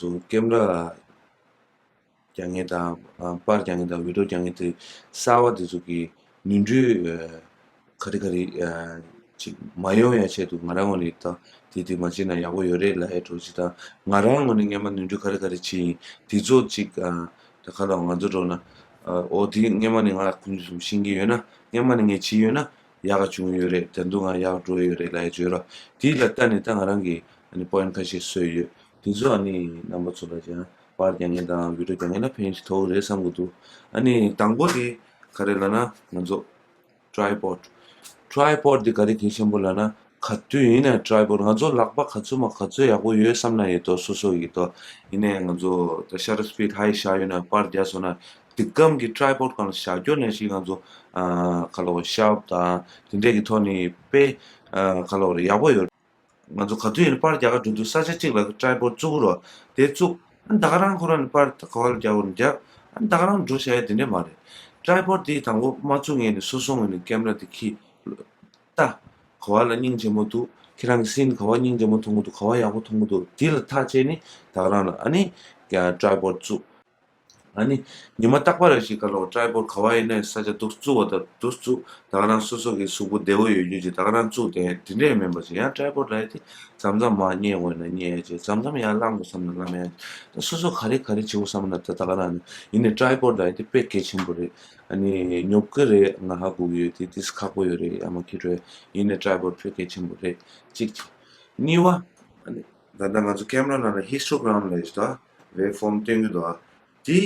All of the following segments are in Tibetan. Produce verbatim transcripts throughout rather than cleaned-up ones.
ཚོ་ཀེམ་ར་རྒྱག་མཁན་དང་། ཨ། པར་རྒྱག་མཁན་དང་བི་ཌིའོ་རྒྱག་མཁན་དེ་གསར་བ་དེ་ཚོ་གི་ནུས་འགྲུལ། ཨ། ག་རེ་ག་རེ། ཨ། ཅིག་མ་ཡོང་ཡ་ཆེད་དུ་ང་རང་ངོས་ནས་ད་དེ་དེ་མ་བྱས་ན་ཡག་པོ་ཡོད་རེད་ལབ་ཡ་འདྲ་ཅིག་དང་། ང་རང་ངོས་ནས་སྔོན་མ་ནུས་འགྲུལ་ག་རེ་ག་རེ་བྱས་ཡིན་དེ་ཚོ་ཅིག་ཨ། ད་ག་ལ་ང་ཚོ་འགྲོ་ན། ཨ། འོ་དེ་སྔོན་མ་ནས་ང་ཁུངས་གསུམ་ཤེས་ཀྱི་ཡོད་ན། སྔོན་མ་ནས་ངས་བྱས་ཡོད་ན་ཡག་ག་བྱུང་ཡོད་རེད། ད་དུང་ང་ཡག་འགྲོ་ཡོད་རེད་ལབ་ཡ་བརྗོད་རོགས། དེ་ལ་ལྟ་ནས་ད་ང་རང་གིས་ཨ་ནི་པོ་ཡིན་ཊི་ཁ་ཤས་བཟོས་ཡོད། དེ་ཚོ་ཨ་ནི་རྣམ་པ་ཚོ་ལ་ཀྱང་པར་རྒྱག་མཁན་དང་བི་ཌིའོ་རྒྱག་མཁན་ལ་ཕན་ཞིག་ཐོགས་རེད་བསམ་གྱི་འདུག་ཨ་ནི་དང་པོ་དེ་ག་རེ་ལབ་ན། ང་ཚོ་ཊི་རའི་པོཌ། ཊི་རའི་པོཌ་འདི་ག་རེ་གལ་ཆེན་པོ་ལབ་ན། ག་དུས་ཡིན་ན་ཊི་རའི་པོཌ་ང་ཚོ་ལག་པ་ག་ཚོད་མ་ག་ཚོད་ཡག་པོ་ཡོད་བསམ་ན་ཡོད་དོ། སོ་སོ་ཡིན་དོ། ཡིན་ནའི་ང་ཚོ་ད་ཤ་ཊར་སི་པིཌ་ཧའི་བཞག་ཡོད་ན། པར་རྒྱག་སོང་ན་དེ་གམ་གྱི་ཊི་རའི་པོཌ་སྒང་ལ་བཞག་རྒྱུ་ནང་བཞིན་ང་ཚོ། ཨ། ག་ལབ་དགོས། ཤརབ་དང་དེ་འདྲས་ཀྱི་ཐོག་ནས་དཔེ། ཨ། ག་ལབ་དགོས་རེད། ཡག་པོ་ཡོད། ང་ཚོ་ག་དུས་ཡིན་པར་རྒྱག་ག་འགྲོ་དུས་ས་ཆ་གཅིག་ལ་ཊི་རའི་པོཌ་བཙུགས་རོགས། དེ་བཙུགས། ཨ། ད་ག་རང་ཁོ་རང་ནས་པར་ག་བ་ལ་རྒྱག་དགོས་ན་རྒྱག་ཨ། ད་ག་རང་འགྲོ་བྱ་ཡ་དེ་འདྲས་མ་རེད། ཊི་རའི་པོཌ་དེ་དང་པོ་མ་བཙུགས་སྔོན་ནས་སོ་སོ་ངོས་ནས་ཀེམ་ར་དེ་འཁྱེར། ལྟ། ག་བ་ལ་སྙིང་རྗེ་མོ་འདུག་ཁྱེད་རང་གི་སིན་ག་བ་སྙིང་རྗེ་མོ་མཐོང་གི་འདུག་ག་བ་ཡག་པོ་མཐོང་གི་འདུག་དེ་ལ་ཐག་བཅད་ནས་ད་ག་རང་ལ་ཨ་ནི་ཊི་རའི་པོཌ་བཙུགས། ཨ་ནི་ཉི་མ་རྟག་པར་ཞིག་ག་ལོ་ཊི་རའི་པོཌ་ག་བ་ཡིན་ནའི་ས་ཆ་འདུག་བཙུགས་པ་དང་འདུག་བཙུགས། ད་ག་རང་སོ་སོ་གི་གཟུགས་པོ་བདེ་བོ་ཡོད་རྒྱུ་ཅིག་ད་ག་རང་བཙུགས་དེ་དེ་འདྲས་མིན་པ་ཅིག་ཡང་ཊི་རའི་པོཌ་ལབ་ཡ་དེ་མཚམས་མཚམས་མར་བསྙེགས་དགོས་ན་བསྙེགས་ཡ་ཅིག་མཚམས་མཚམས་ཡར་བླངས་དགོས་བསམ་ན་བླངས་ཡ་ཅིག་ད་སོ་སོ་ག་རེ་ག་རེ་བྱེད་དགོས་བསམ་ན་ད་ད་ག་རང་ནི་ཡིན་ནའི་ཊི་རའི་པོཌ་ལབ་ཡ་དེ་དཔེ་གལ་ཆེན་པོ་རེད། ཨ་ནི་ཉོབ་ཀྱི་རེད། ང་ཧ་གོ་གི་ཡོད། དེ་ཏིས་ཁག་པོ་ཡོད་རེད། ཡ་མ་ཁི་ཏྲོ་ཡིན་ནའི་ཊི་རའི་པོཌ་དཔེ་གལ་ཆེན་པོ་རེད། གཅིག་གཅིག་གཉིས་པ། ཨ་ནི་ད་ལྟ་ང་ཚོ་ཀེམ་ར་ནང་ལ་ཧིས་ཊོ་གྷ་རམ་ལབ་ཡ་ཞིག་འདུག་ཨ། ཝེབ་ཕོམ་སྟོན་གྱི་འདུག་ཨ། དེ་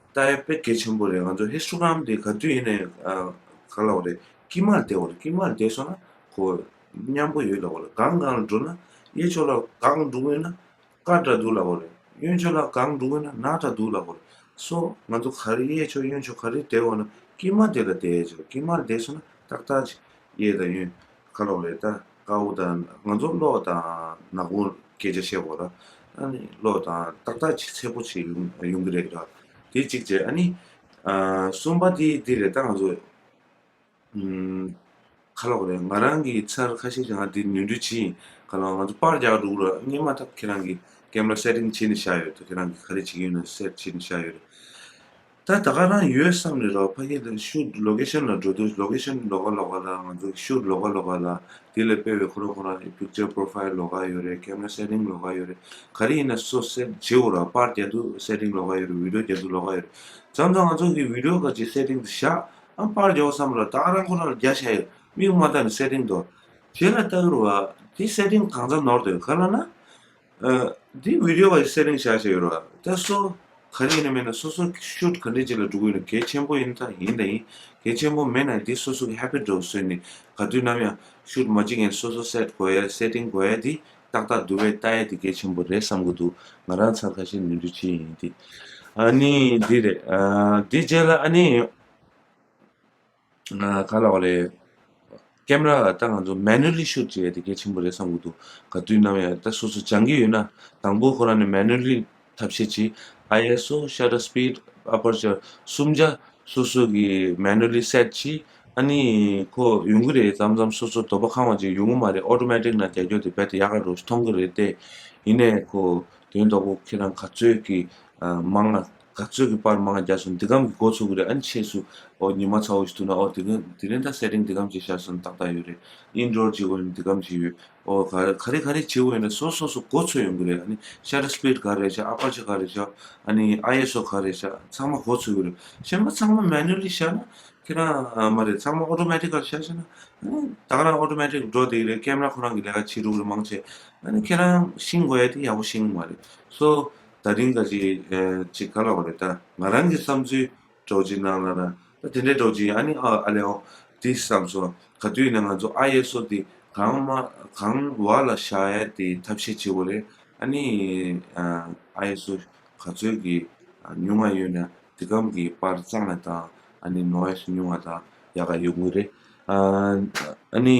ལྟ་ཡ་དཔེ་གལ་ཆེན་པོ་རེད། ང་ཚོ་ཧིས་ཊོ་གྷ་རམ་དེ་ག་དུས་ཡིན་ནའི་ཨ་ག་ལབ་དགོས་རེད། དཀྱིལ་མར་བསྡད་དགོས་རེད། དཀྱིལ་མར་བསྡད་སོང་ན་ཁོ་མཉམ་པོ་ཡོད་ལབ་དགོས་རེད། སྒང་སྒང་ལ་འགྲོ་ན་གཡས་ཕྱོགས་ལ་སྒང་འགྲོ་གི་ཡོད་ན་ཀ་འདྲ་འདུག་ལབ་དགོས་རེད། གཡོན་ཕྱོགས་ལ་སྒང་འགྲོ་གི་ཡོད་ན་ནག་འདྲ་འདུག་ལབ་དགོས་རེད། སོ་ང་ཚོ་ག་རེ་གཡས་ཕྱོགས་གཡོན་ཕྱོགས་ག་རེ་བསྡད་དགོས་ན་དཀྱིལ་མ་དེ་ལ་བསྡད་ཡས་ཆོག་དཀྱིལ་མར་བསྡད་སོང་ན་ཏག་ཏག་ཅིག་གཡས་དང་གཡོན་ག་ལབ་དགོས་རེད། ད་དཀར་པོ་དང་ང་ཚོ་གློག་དང་ནག་པོ་སྐད་ཆ་བཤད་དགོས་ར། ཨ་ནི་གློག་དང་ཏག་ཏག་ཅིག་འཚེར་པོ་ཅིག་ཡོང་ཡོང་གི་རེད་ར། དེ་གཅིག་བྱས། ཨ་ནི་ཨ་གསུམ་པ་དེ་དེ་རེད། ད་ང་ཚོ་ཨུམ། ག་ལབ་དགོས་རེད། ང་རང་གི་ཚར་ཁ་ཤས་ཀྱང་ང་འདི་ནོར་འཁྲུལ་བྱས་ཡིན། ག་ལབ་ང་ཚོ་པར་རྒྱག་འགྲོ་གི་རེད། སྔོན་མ་ད་ཁྱེད་རང་གི་ཀེམ་ར་སེ་ཊིང་བྱས་ནས་བཞག་ཡོད། ད་ཁྱེད་རང་གི་ག་རེ་བྱེད་ཀྱི་ཡོད་ན་སེ་ཊི་བྱས་ནས་བཞག་ཡོད་རེད། ད་ད་ག་རང་ཡོད་བསམ་ནས་རོགས་ཕ་གི་ལ་ཤུ་ཊི་ལོ་ཀེ་ཤན་ལ་འགྲོ་དུས་ལོ་ཀེ་ཤན་ལོགས་ཀ་ལོགས་ཀ་ལ་ང་ཚོ་ཤུ་ཊི་ལོགས་ཀ་ལོགས་ཀ་ལ་དེ་ལ་དཔེ་བའི་ཁོ་རང་ཁོ་རང་གི་པིག་ཅར་པོ་རོ་ཕའིལ་ལོགས་ཀ་ཡོད་རེད། ཀེམ་ར་སེ་ཊིང་ལོགས་ཀ་ཡོད་རེད། ག་རེ་ཡིན་ན་སོ་སེ་ཊི་བྱེད་དགོས་ར། པར་རྒྱག་དུས་སེ་ཊིང་ལོགས་ཀ་ཡོད་རེད། བི་ཌིའོ་རྒྱག་དུས་ལོགས་ཀ་ཡོད་རེད། མཚམས་མཚམས་ང་ཚོ་གི་བི་ཌིའོ་ག་ཅིག་སེ་ཊིང་དུ་བཞག་ཨ་པར་རྒྱག་བསམ་ར་ད་ག་རང་ཁོ་རང་ལ་རྒྱག་བཞག་ཡོད། མིག་མ་བལྟས་ནས་སེ་ཊིང་དོ། དེ་ལ་ལྟ་གི་རེད་བ། དེ་སེ་ཊིང་གང་འཚམ་ནོར་དོ་ག་ལབ་ན། ཨ། འདི་བི་ཌིའོ་བ་ཡི་སེ་ཊིང་བཞག་བཞག་ཡོད་རེད་བ། ད་སོ་ག་རེ་ཡིན་ན་མིན་ན་སོ་སོ་ཤུ་ཊི་ག་འདྲ་ཅིག་ལ་འགྲོ་གི་ཡོད་ན་གལ་ཆེན་པོ་ཡིན་ད་ཡིན་ད་ཡིན། གལ་ཆེན་པོ་མེད་ན་འདི་སོ་སོ་གི་ཧེ་བིཊ་འདྲ་བོ་བཟོས་ནས་ག་དུས་ནམ་ཡང་ཤུ་ཊི་མ་བྱེད་སྔོན་སོ་སོ་སེ་ཊི་དགོས་ཡ་སེ་ཊིང་དགོས་ཡ་འདི་ཏག་ཏག་འདུག་པས་ལྟ་ཡ་འདི་གལ་ཆེན་པོ་རེད་བསམ་གི་འདུག་ང་རང་ཚར་ཁ་ཤས་ནོར་འཁྲུལ་བྱས་ཡིན་འདི། ཨ་ནི་འདི་རེད། ཨ། འདི་རྗེས་ལ་ཨ་ནི། ཨ། ག་ལབ་དགོས་རེད། ཀེམ་ར་ད་ང་ཚོ་མེ་ནུ་ལི་ཤུ་ཊི་བྱེད་ཡ་དེ་གལ་ཆེན་པོ་རེད་བསམ་གྱི་འདུག་ག་དུས་ནམ་ཡང་ད་སོ་སོ་སྦྱང་གི་ཡོད་ན་དང་པོ་ཁོ་རང་ནས་མེ་ནུ་ལི་ཐབས་ཤེས་བྱེད། ཨའི་ཨེས་ཨོ། ཤ་ཊར་སི་པིཌ། ཨ་པར་ཅར་གསུམ་ཆ་སོ་སོ་གི་མེ་ནུ་ལི་སེ་ཊི་བྱེད། ཨ་ནི་ཁོ་ཡོང་གི་རེད། མཚམས་མཚམས་སོ་སོ་དོགས་པ་ཁེངས་པ་ཅིག་ཡོང་གི་མ་རེད། ཨོ་ཊོ་མེ་ཊིག་ནང་རྒྱག་རྒྱུ་དེ་རྦད་དེ་ཡག་ག་འགྲོ་མཐོང་གི་རེད་དེ། ཡིན་ནའི་ཁོ་དོན་དག་པོ་ཁྱེད་རང་ག་ཚོད་ཀྱི་ཨ་མང་ང་ག་ཚོད་ཀྱི་པར་མང་ང་རྒྱག་སོང་འདི་གམ་གྱི་འགོ་ཚུགས་ཀྱི་རེད། ཨ་ནི་ཕྱིས་སུ་ཨོ་ཉི་མ་ཚ་བོ་ཞིག་ཐུག་ན་ཨོ་དེ་ག་དེ་རིང་ད་སེ་ཊིང་འདི་གམ་ཅིག་བཞག་སོང་ཏག་ཏག་ཡོད་རེད། ཨིན་ཌོར་བྱེད་དགོས་ན་འདི་གམ་ཅིག་ཡོད། ཨོ་ག་ག་རེ་ག་རེ་བྱེད་དགོས་ཡོད་ན་སོ་སོ་སོ་འགོ་ཚུགས་ཡོང་གི་རེད། ཨ་ནི་ཤ་ཊར་སི་པིཌ་ག་རེ་བཞག་ཨ་པར་ཅར་ག་རེ་བཞག་ཨ་ནི་ཨའི་ཨེས་ཨོ་ག་རེ་བཞག་ཚང་མ་འགོ་ཚུགས་ཀྱི་རེད། གཞན་པ་ཚང་མ་མེ་ནུ་ལི་བཞག་ན་ཁྱེད་རང་ཨ་མ་རེད། ཚང་མ་ཨོ་ཊོ་མེ་ཊིག་ག་བཞག་བཞག་ན་ཨ་ནི་ད་ག་རང་ཨོ་ཊོ་མེ་ཊིག་འགྲོ་བསྡད་ཀྱི་རེད། ཀེམ་ར་ཁོ་རང་གི་ལས་ཀ་བྱེད་འགྲོ་གི་རེད་མང་ཆེ། ཨ་ནི་ཁྱེད་རང་ཤེས་དགོས་ཡ་དེ་ཡག་པོ་ཤེས་ཀྱི་མ་རེད། སོ་ད་རིང་ག་ཅིག་ཨ་ཅིག་ག་ལབ་དགོས་རེད། ད་ང་རང་གི་བསམ་ཚུལ་འདྲ་བོ་ཅིག་གནང་ལབ་ན་ད་དེ་འདྲའི་འདྲ་བོ་ཅིག་ཨ་ནི་ཨ་ཨ་ལེ་ཨོ་དེ་བསམ་སོང་། ག་དུས་ཡིན་ན་ང་ཚོ་ཨའི་ཨེས་ཨོ་དེ་གང་མ་གང་བ་ལ་བཞག་ཡ་དེ་ཐབས་ཤེས་བྱེད་དགོས་རེད། ཨ་ནི་ཨ་ཨའི་ཨེས་ཨོ་ག་ཚོད་ཀྱི་ཨ་ཉུང་ང་ཡོད་ན་དེ་གམ་གྱི་པར་གཙང་ང་དང་ཨ་ནི་ནོའི་སི་ཉུང་ང་དང་ཡག་ག་ཡོང་གི་རེད། ཨ་ཨ་ནི་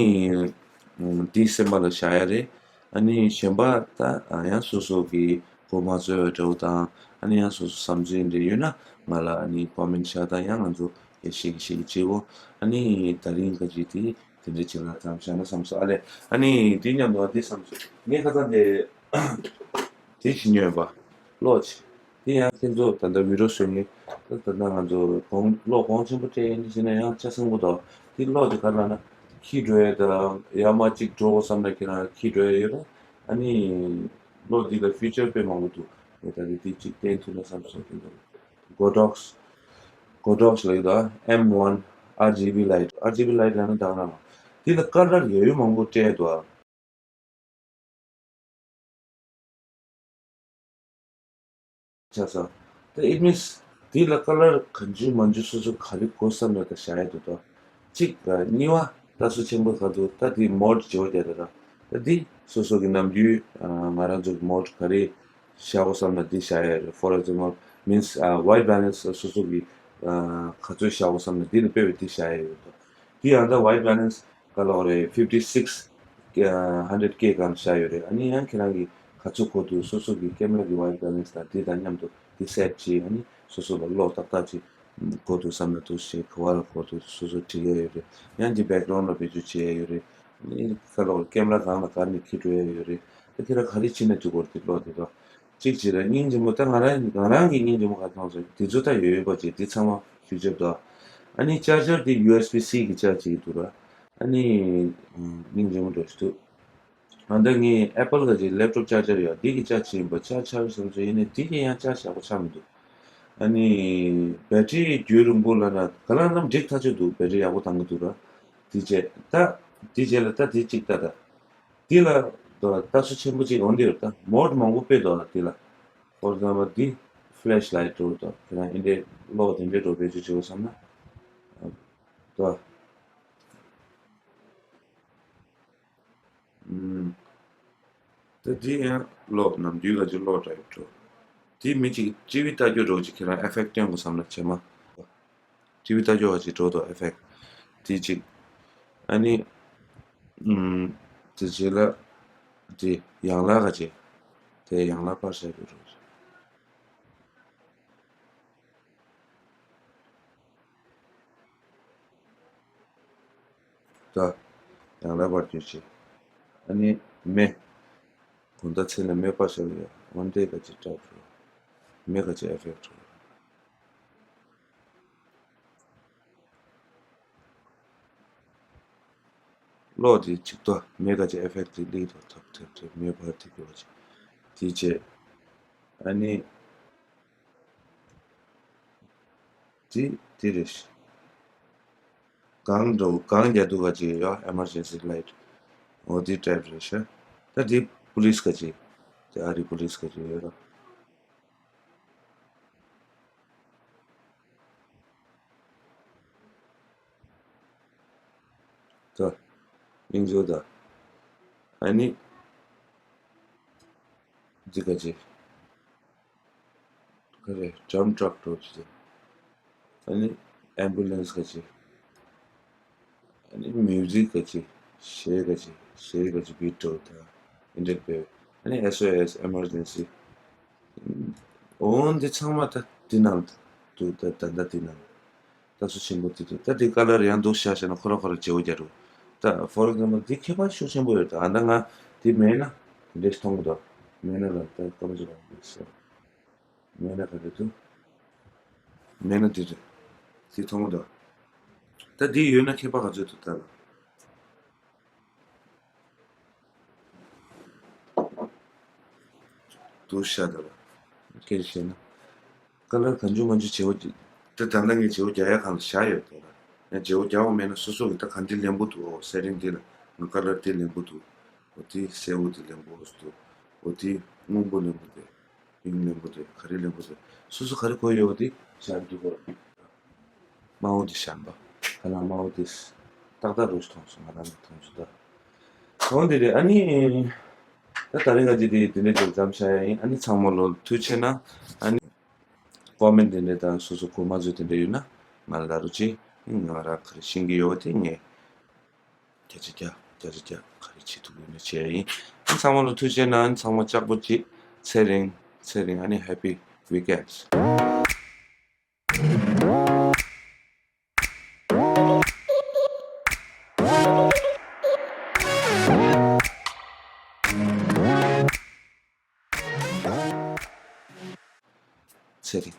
དེ་སེམས་པ་ལ་བཞག་ཡ་རེད། ཨ་ནི་གཞན་པ་ད་ཡང་སོ་སོ་གི་གོ་མ་ཚོད་པ་འདྲ་བོ་དང་ཨ་ནི་ཡང་སོ་སོ་བསམ་ཚུལ་འདྲ་ཡོད་ན་ང་ལ་ཨ་ནི་ཀོ་མེན་ཊི་བཞག་དང་། ཡང་ང་ཚོ་ཡ་ཤིག་ཤིག་བྱེད་གོ་ཨ་ནི་ད་རིང་ག་ཅིག་དེ་དེ་འདྲ་བྱེད་ལ་ཙམ་བཞག་ན་བསམ་སོང་། ཨ་ལེ་ཨ་ནི་དེ་མཉམ་དུ་དེ་བསམ་སོང་། ངས་ཁ་སང་དེ་དེ་ཞིག་ཉོས་པ། གློག་ཅིག་དེ་ཡང་ཁྱེད་ཚོ་ད་ལྟ་བི་ཌིའོ་བཟོས་ནས་ད་ད་ལྟ་ང་ཚོ་གོང་གློག་གོང་ཆེན་པོ་སྤྲད་ཡིན་ཟེར་ན་ཡང་ཆ་ཚང་པོ་དང་དེ་གློག་དེ་ག་ལ་ན་ཁྱི་འགྲོ་ཡས་དང་ཡར་མར་ཅིག་འགྲོ་དགོས་བསམ་ན་ཁྱེད་རང་ཁྱི་འགྲོ་ཡས་ཡོད་རེད། ཨ་ནི་གློག་འདི་ལ་ཕི་ཅར་དཔེ་མང་པོ་འདུག་ངས་ད་ལྟ་དེ་གཅིག་བསྟན་ཐུབ་ན་བསམ་སོང་། དེ་འདུག་གོ་ཌོག་སི་གོ་ཌོག་སི་ལབ་ཀྱི་འདུག་ཨ་M one R G B light R G B light ལབ་ན་དང་རང་དེ་ལ་ཀ་ལར་ཡོད་ཡོད་མང་པོ་སྤྲད་འདུག་ཨ། ཆགས་སོང་། ད་it means དེ་ལ་ཀ་ལར་གང་བྱུང་མང་བྱུང་སོ་སོ་ག་རེ་དགོས་བསམ་ན་ད་བཞག་ཡས་འདུག་ད། གཅིག་གཉིས་པ་ལྟ་སུ་ཆེན་པོ་ག་འདུག་ད་དེ་མོཌ་བརྗེ་བོ་རྒྱག་ད་ད། ད་དེ་སོ་སོ་གི་ནམ་རྒྱུན་ང་རང་ཚོ་གི་མོཌ་ག་རེ་བཞག་དགོས་བསམ་ན་དེ་བཞག་ཡས་རེད། for example means white balance སོ་སོ་གི་ག་ཚོད་བཞག་དགོས་བསམ་ན་དེ་ལ་དཔེ་བའི་དེ་བཞག་ཡས་ཡོད་ད། དེ་ཡང་ད་white balance ག་ལོག་རེད། fifty six hundred K སྒང་བཞག་ཡོད་རེད། ཨ་ནི་ཡང་ཁྱེད་རང་གི་ག་ཚོད་དགོས་འདུག་སོ་སོ་གི་ཀེམ་ར་གི་white balance དང་དེ་དང་མཉམ་དུ་དེ་སེཊ་བྱས། ཨ་ནི་སོ་སོ་ལ་གློག་ཏག་ཏག་ཅིག་དགོས་འདུག་བསམ་ན་འདུག་ཞེས་ག་བ་ལ་དགོས་འདུག་སོ་སོ་བྲིས་ཡས་ཡོད་རེད། ཡང་དེ་བེག་གྷ་རའུན་ཌ་ལ་བེད་སྤྱོད་བྱེད་ཡས་ཡོད་རེད། ཨ་ནི་ག་ལོག་ཀེམ་ར་སྒང་ལ་ག་ནས་ཁྱེར་འགྲོ་ཡས་ཡོད་རེད། ད་ཁྱེད་རང་ག་རེ་བྱས་ན་འགྲིག་གི་རེད། དེ་གློག་དེ་དང་། གཅིག་བྱས་ར་སྙིང་རྗེ་མོ། ད་ང་རང་ང་རང་གི་སྙིང་རྗེ་མོ་ག་མཐོང་སོང་། དེ་ཚོ་ད་ཡོད་ཡོད་པ་བྱས་དེ་ཚང་མ་ཕི་ཅར་དང་། ཨ་ནི་ཅར་ཇར་དེ་ཡུ་ཨེས་བི་སི་གི་ཅར་ཇ་ཅིག་འདུག་ར། ཨ་ནི་སྙིང་རྗེ་མོ་འདྲ་ཞིག་འདུག་ཨ་ད་ངས་ཨེ་པལ་ག་ཅིག་ལེབ་ཊོབ་ཅར་ཇར་ཡོད་དེ་གི་ཅར་ཇ་ཡིན་པ་ཅར་ཇ་ཆགས་བསམ་སོང་། ཡིན་ནའི་དེ་གི་ཡང་ཅར་ཇ་ཡག་པོ་ཆགས་མི་འདུག་ཨ་ནི་བེ་ཊི་རི་རྒྱུན་རིང་པོ་ལ་ན་ག་ལ་ནམ་འགྲིག་ཐག་ཆོད་འདུག་བེ་ཊི་རི་ཡག་པོ་བཏང་གི་འདུག་ར། དེ་རྗེས་ད་དེ་རྗེས་ལ་ད་དེ་གཅིག་ད་ད། འདི་ལ་ད་ལྟ་སུ་ཆེན་པོ་གཅིག་འོང་འདིར་ད་མོཌ་མང་པོ་དཔེ་འདུག་འདི་ལ། ཧོར་ཙམ་པ་འདི་ཕི་ལེཤ་ལའིཊ་འགྲོ་འདུག་དེ་ན་ཨིན་འདྲེ་གློག་དེ་འདྲེ་འགྲོ་བེད་སྤྱོད་བྱེད་དགོས་བསམ་ན། ད། ད་འདི་ཡང་གློག་ནམ་རྒྱུན་ལ་ཅིག་གློག་འདྲ་ཡོད་འགྲོ། འདི་མི་གཅིག་ཊི་ཝི་ལྟ་རྒྱུ་འགྲོ་གཅིག་ཁྱེད་རང་ཨེ་ཕེག་སྟོན་དགོས་བསམ་ན་བྱེད་མ། ཊི་ཝི་ལྟ་རྒྱུ་བ་ཅིག་འགྲོ་འདུག་ཨེ་ཕེག་དེ་གཅིག་ཨ་ནི། ཨུམ། དེ་རྗེས་ལ། དེ་ཡང་ལ་ག་ཅིག་དེ་ཡང་ལ་པར་བྱ་རྒྱུ་འགྲོ། ད། ཡང་ལ་པར་རྒྱུ་ཅིག་ཨ་ནི་མེ། གོང་ད་ཚེ་ལ་མེ་པར་བྱ་རྒྱུ་ཡ། འོན་ཏེ་ག་ཅིག་སྐྲག་འགྲོ། མེ་ག་ཅིག་ཨེ་ཕེག་འགྲོ། གློག་དེ་གཅིག་ཏོ་མེ་ག་ཅིག་ཨེ་ཕེག་དེ་ལིག་ཏོ་ཐབ་ཐབ་ཐབ་མེ་ཕར་དེ་གོ་ཅིག་དེ་བྱས། ཨ་ནི། དེ་དེ་རེད། གང་འགྲོ་གང་རྒྱ་དུ་ག་ཅིག་ཡོད་ཨེ་མར་ཇེན་སི་ལའིཊ། འོ་དེ་ཊའིབ་རེད་ཤག་ད་དེ་པུ་ལིས་ག་ཅིག་དེ་ཨ་རི་པུ་ལིས་ག་ཅིག་ཡོད་ར། ད། སྙིང་རྗེ་ད། ཨ་ནི། འདི་ག་ཅི། ག་རེ་ཌམ་ཊྲག་འགྲོ་རྒྱུ་དེ། ཨ་ནི། ཨེམ་བུ་ལེན་སི་ག་ཅི། ཨ་ནི་མིའུ་ཟིག་ག་ཅི། གཞས་ག་ཅི། གཞས་ག་ཅི་བི་ཊི་འགྲོ་ད། ཨིན་ཊར་པེ། ཨ་ནི་ཨེས་ཨོ་ཨེས་ཨེ་མར་ཇེན་སི། འོ་འདི་ཚང་མ་ད་འདི་ནང་དུ་ད་ད་ད་འདི་ནང་། ད་སུ་ཆེན་པོ་འདི་དུ་ད་འདི་ཀ་ལར་ཡང་འདུག་ཤ་ཤ་ན་ཁོ་ར་ཁོ་ར་བརྗེ་བོ་རྒྱག་རུ། ད་ཕོར་ཨེག་ཛམ་པལ་འདི་ཁྱད་པར་ཤུགས་ཆེན་པོ་ཡོད། ད་ཨ་ད་ང་འདི་མེད་ན་འདི་འདྲས་མཐོང་གི་འདུག་མེད་ན་ལ་ད་སྐམ་ཅིག་རང་འདི་ཤ། མེད་ན་ག་རེ་འདུག་མེད་ན་འདི་རེད། འདི་མཐོང་གི་འདུག་ད་འདི་ཡོད་ན་ཁྱད་པར་ག་ཚོད་འདུག་ད་ལ། དུ་ཤ་དང་། སྐད་ཆ་བཤད་ན། ཀ་ལར་གང་བྱུང་མང་བྱུང་བརྗེ་བོ་བརྒྱབ། ད་ད་ལྟ་ངས་བརྗེ་བོ་རྒྱག་ཡ་གང་ལ་བཞག་ཡོད་དེ་ལ། ཡང་བརྗེ་བོ་རྒྱག་པ་མེད་ན་སོ་སོ་གི་ད་གང་འདི་ལེན་པོ་འདུག་འོ་སེ་རིང་འདི་ལ་ང་ཀ་ལར་འདི་ལེན་པོ་འདུག་འོ་དེ་སེར་པོ་འདི་ལེན་པོ་འདུག་འོ་དེ་སྔོན་པོ་ལེན་པོ་དེ། པིང་ལེན་པོ་དེ་ག་རེ་ལེན་པོ་དེ། སོ་སོ་ག་རེ་དགོས་ཡོད་པ་དེ་བཞག་འདུག་གོ། དམར་པོ་དེ་བཞག་པ། ཁ་ལག་དམར་པོ་དེ། ཏག་ཏག་རུ་མཐོང་སོང་ང་རང་ལ་མཐོང་སོང་ད། འོ་འདི་རེད་ཨ་ནི། ད་ད་རེས་ང་ཅི་དེ་དེ་འདྲ་ཅིག་མཚམས་བཞག་ཡ་ཡིན། ཨ་ནི་ཚང་མ་ལོ་ཐུགས་རྗེ་ཆེ་གནང་། ཨ་ནི། ཀོ་མེན་ཊི་དེ་འདྲ་དང་སོ་སོ་གོ་མ་བཟོས་དེ་འདྲ་ཡོད་ན་ང་ལ་རོགས་གྱིས། ང་རང་ག་རེ་ཤེས་ཀྱི་ཡོད་པ་དེ་ངས། བརྒྱ་ཆ་བརྒྱ། བརྒྱ་ཆ་བརྒྱ། ག་རེ་བྱེད་ཐུབ་ཡོད་ན་བྱེད་ཡ་ཡིན། ཨ་ཚང་མ་ལ་ཐུགས་རྗེ་གནང་། ཚང་མ་ལྕགས་པོ་གཅིག་ཚེ་རིང་། ཚེ་རིང་། ཨ་ནི་ཧེ་པི་ཝིག་ཨེན་ཌི། ཟེར་རེད།